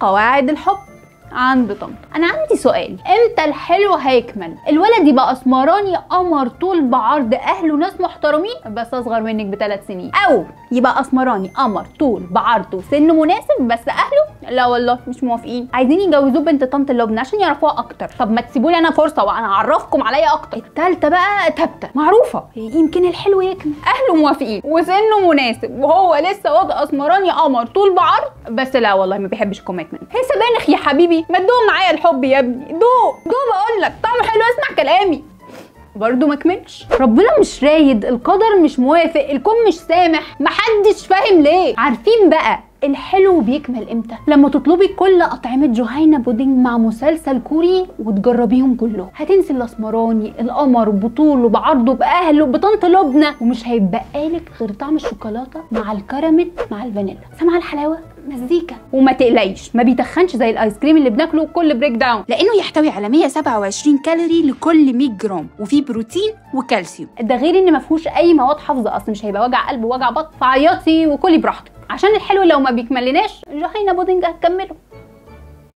قواعد الحب عند طنط. انا عندي سؤال، امتى الحلو هيكمل؟ الولد يبقى اسمراني قمر طول بعرض، اهله ناس محترمين بس اصغر منك ب3 سنين، او يبقى اسمراني قمر طول بعرض وسن مناسب بس اهله لا والله مش موافقين، عايزين يجوزوه بنت طنط لبنى عشان يعرفوها اكتر. طب ما تسيبوا لي انا فرصة وانا اعرفكم عليا اكتر. الثالثة بقى ثابتة معروفة، يمكن الحلو يكمل، اهله موافقين وسنة مناسب وهو لسه واد اسمراني قمر طول بعرض بس لا والله ما بيحبش ال commitment. هي سبانخ يا حبيبي، ما تدوق معايا الحب يا ابني، دوق دوق بقول لك طعمه حلو، اسمع كلامي. برضه ما كملش، ربنا مش رايد، القدر مش موافق، الكون مش سامح، محدش فاهم ليه. عارفين بقى الحلو بيكمل امتى؟ لما تطلبي كل اطعمه جهينة بودنج مع مسلسل كوري وتجربيهم كلهم، هتنسي الاسمراني القمر بطوله بعرضه باهله بطنط لبنى، ومش هيتبقى لك غير طعم الشوكولاتة مع الكراميل مع الفانيلا. سامعه الحلاوة؟ مزيكا. وما تقلقيش ما بيتخنش زي الايس كريم اللي بناكله كل breakdown، لانه يحتوي على 127 كالوري لكل 100 جرام، وفيه بروتين وكالسيوم. ده غير ان ما فيهوش اي مواد حافظه، اصل مش هيبقى وجع قلب ووجع بطن، فعيطي وكلي براحتك، عشان الحلو لو ما بيكملناش جهينة بودنج هتكمله.